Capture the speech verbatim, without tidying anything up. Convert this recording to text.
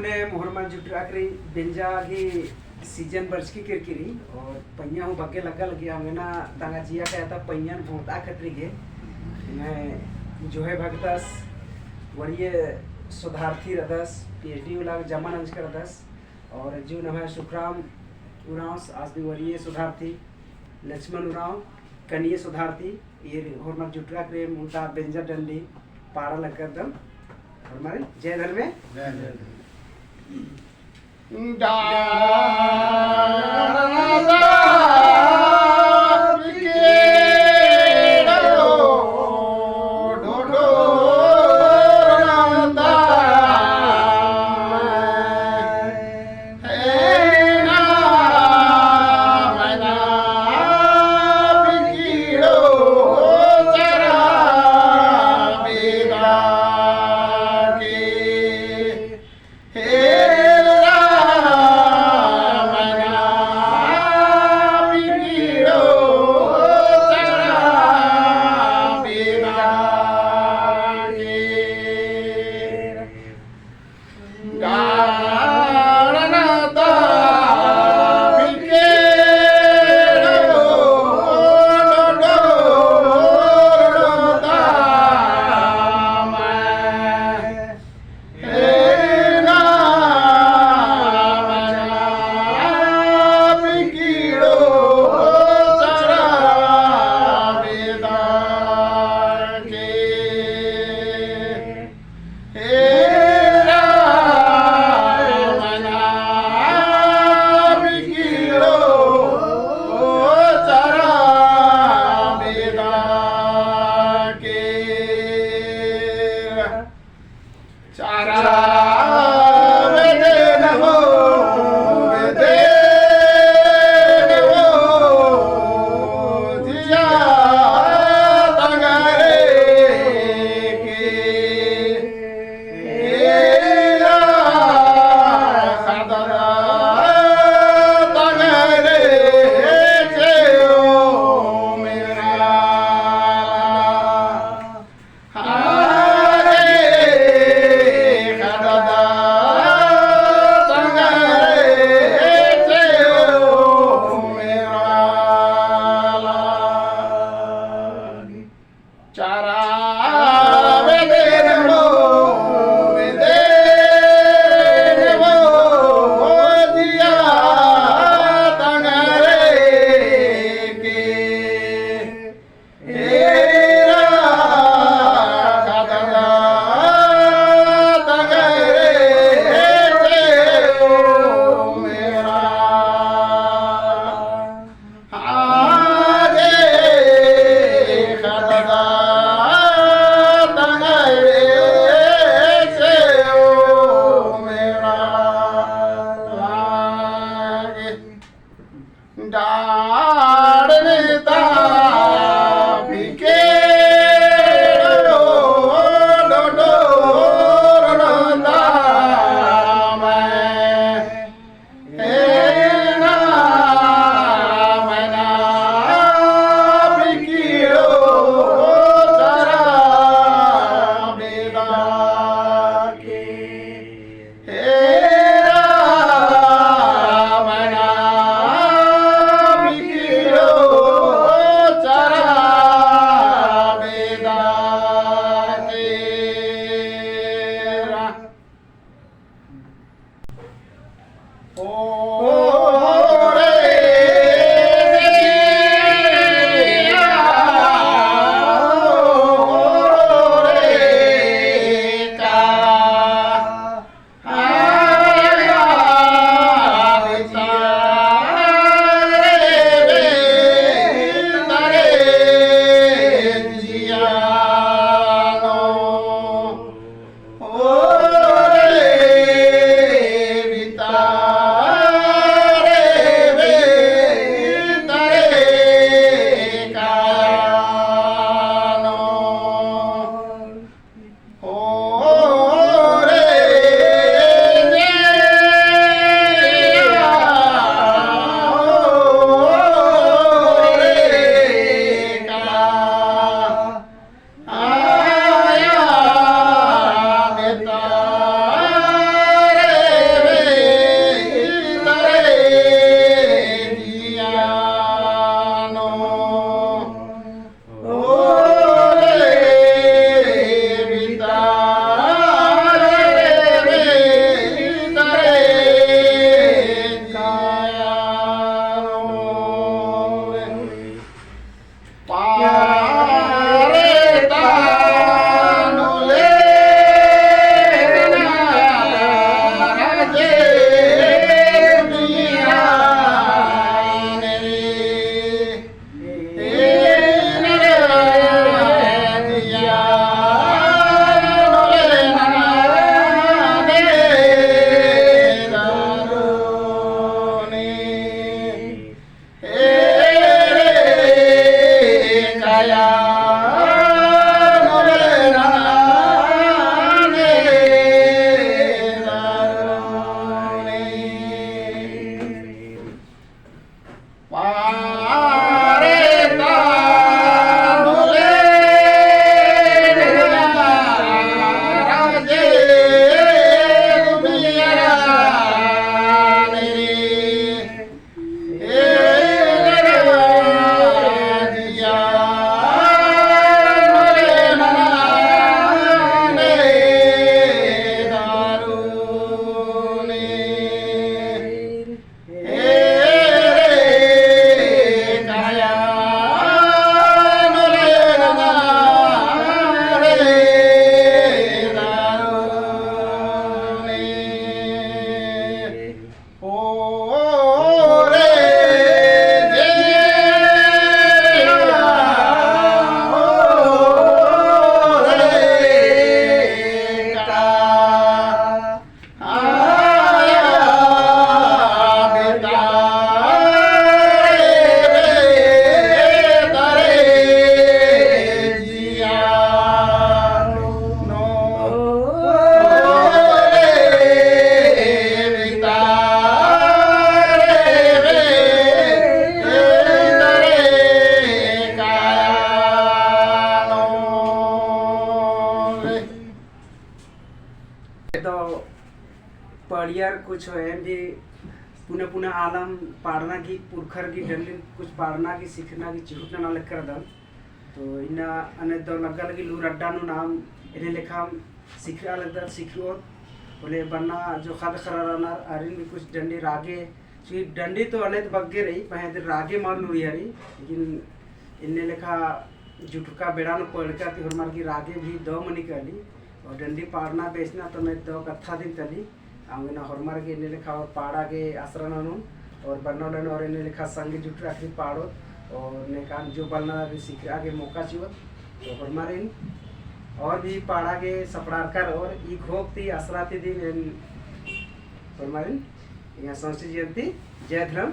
ने मोहरमर जुटरआ केरी बेंजा गही season बरचकी केरकी रई और पइयाँ हूँ बग्गे लग्गा लगी। अवंगे ना तंगआ जिया का एता पइयाँ बहुत आ खतरी गे। मैं जोहे भगतस वरीय शोधार्थी रअदस, PhD उल्ला जमा नंजका रअदस। और जो नम्है सुखराम उराँवस आस भी वरीय शोधार्थी, लक्ष्मण उराँव कनीय शोधार्थी, ईर होरमर जुटरआ केरी ओन्टा बेंजा डंडी पाड़ा लगदम। होरमर जय धर्मे। जय धर्मे। तो पड़ियर कुछ एम भी पुना पुना आलम पाड़ना की, पुरखर की डंडी कुछ पाड़ना की, सिखना की, चिहुटना ना लेकर दन। तो इन्ना अन्ने दव लग्गा लगी लूर अड्डा नू नाम एन्ने लेखा सिखरा लगदत, सिखरोत। होले बन्ना जो ख़द्द ख़र्रा रअनर, आरिन भी कुछ डंडी रागे, चूँकि डंडी तो अन्ने तो बग्गे रई, पहें इदिन रागे मल लूरिया रई, लेकिन एन्ने लेखा जुटुरका बेड़ा नू पड़का ती होरमर की रागे भी दव मनी काली, और डंडी पाड़ना बेचना तो मैं दव कत्था दिम तली। अवंगे ना होरमर गे एन्ने लेखा और पाड़ा गे आसरा ननोन और बरना उल्ला नू और एन्ने लेखा संग जुटुर अखनी पाड़ोत और नेकान जो बलना भी सिखरा गे मौका चिओत। तो होरमारिन और भी पाड़ा गे सपड़ारकर और ई घोख ती आसरा ती दिम एन होरमारिन इहाँ संस्कृति जयंती जय धर्म।